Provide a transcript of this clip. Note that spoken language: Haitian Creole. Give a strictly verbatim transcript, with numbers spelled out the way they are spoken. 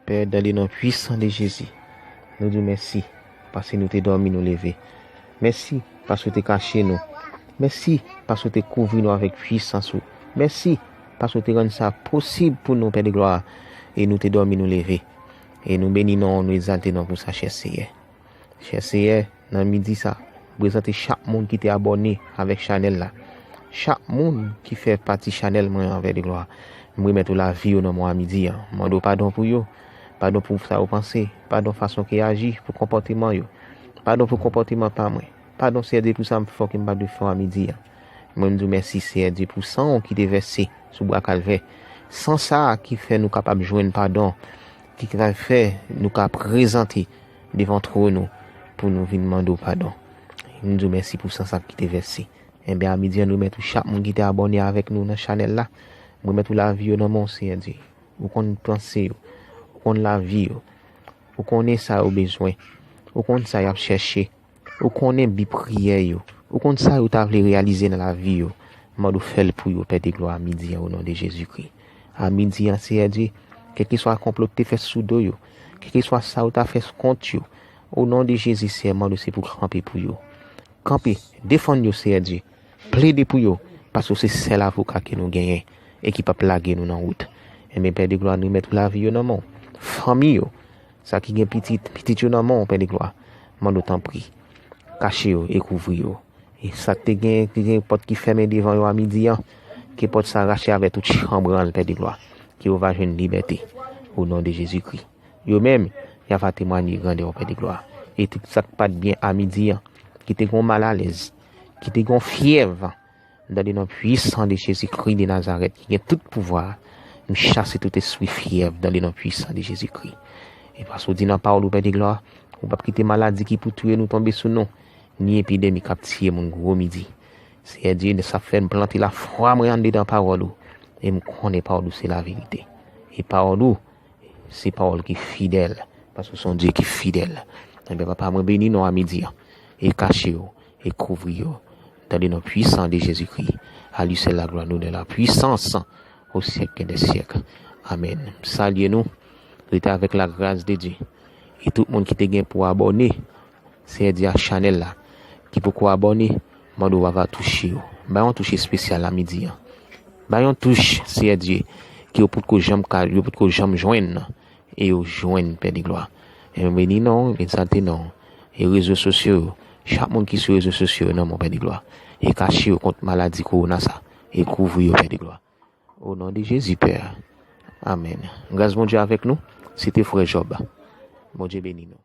Pè, dan le non pwisan de Jezi, nou di w mèsi, paske nou te dòmi, nou leve. Mèsi, paske w te kache nou. Mèsi, paske w te kouvri nou avèk pwisans ou. Mèsi, paske w te rann sa posib pou nou, Pè de glwa, e nou te dòmi, nou leve. E nou beni non w, nou egzalte non w pou sa, chè Seyè. Chè Seyè, nan midi sa, m prezante chak moun ki te abòne avèk chanèl la. Chak moun ki fè pati chanèl mwen an, Pè de glwa, m remèt ou lavi yo nan men w a midi an. M mande w padon pou yo, padon pou sa yo panse, padon fason ke yo aji, pou konpòteman yo. Padon pou konpòteman pa mwen. Padon, Seyè Dye, pou sa m fè w ke m pa dwe fè w a midi an. Mwen, m di w mèsi, Seyè Dye, pou san w ki te vèse sou bwa Kalvè. San sa a ki fè nou kapab jwenn padon, ki ka fè nou ka prezante devan twòn ou pou nou vin mande w padon. M di w mèsi pou san sa ki te vèse. Enben, a midi an, nou remèt ou chak moun ki te abòne avèk nou nan chanèl la. M remèt ou lavi yo nan men w, Seyè Dye. Ou konn panse yo. Ou konn lavi yo. Ou konnen sa yo bezwen. Ou konn sa y ap chèche. Ou konnen bi priyè yo. Ou konn sa yo ta vle reyalize nan lavi yo. M mande w fè l pou yo, Pè de glwa, a midi an, o non de Jezikri. A midi an, Seyè Dye, kèlkeswa konplo ki te fèt sou do yo, kèlkeswa sa yo ta fè kont yo, o non de Jezi, Seyè, m mande w se pou w kanpe pou yo. Kanpe, defann yo, Seyè Dye. Plede pou yo, paske w se sèl avoka ke nou genyen e ki p ap lage nou nan wout. Enben, Pè de glwa, nou remèt ou lavi yo nan men w. Fanmi yo, sa ki gen pitit, pitit yo nan men w, Pè de glwa. M mande w tanpri, kache yo e kouvri yo. E sa k te gen, ki gen pòt ki fèmen devan yo a midi an, ke pòt sa rache avè tout chanbranl, Pè de glwa. Ke yo va jwenn libète, o non de Jezikri. Yo menm, y a va temwanye grandè w, Pè de glwa. E tout sa k pa t byen a midi an, ki te gen w malalèz, ki te gen w fyèv, dan le non pwisan de Jezikri de Nazarèt, ki gen tout pouvwa, m chase tout espri fyèv dan le non pwisan de Jezikri. E paske w di nan pawòl ou, Pè de glwa, ou p ap kite maladi ki pou touye nou tonbe sou nou, ni epidemi k ap tiye moun gwo midi. Seyè Dye, sa fè m plante lafwa mwen anndedan pawòl ou, e m konnen pawòl ou se laverite. E pawòl ou, se pawòl ki fidèl, paske w se yon Dye ki fidèl. Enben, Papa, mwen beni non w a midi an, e kache yo, e kouvri yo, dans le nom puissant de Jésus-Christ. À lui seul la gloire, l'honneur, la puissance, au siècle des siècles. Amèn. M salye nou, rete avèk la gras de Dye. E tout moun ki te gen pou abòne, Seyè Dye, a chanèl la, ki poko abòne, mande w Papa touche yo. Bay yon touch espesyal a midi an. Bay yon touch, Seyè Dye, ke yo potko janm ka, yo potko janm jwenn, e yo jwenn, Pè de glwa. E m beni non w, m egzalte non w. E rezo sosyo yo, chak moun ki sou rezo sosyo yo nan men w, Pè de glwa. E kache yo kont maladi kowona sa. E kouvri yo, Pè de glwa. O non de Jezi, Pè. Amèn. Gras Bondye avèk nou. Se te frè Jòb. Bondye beni nou.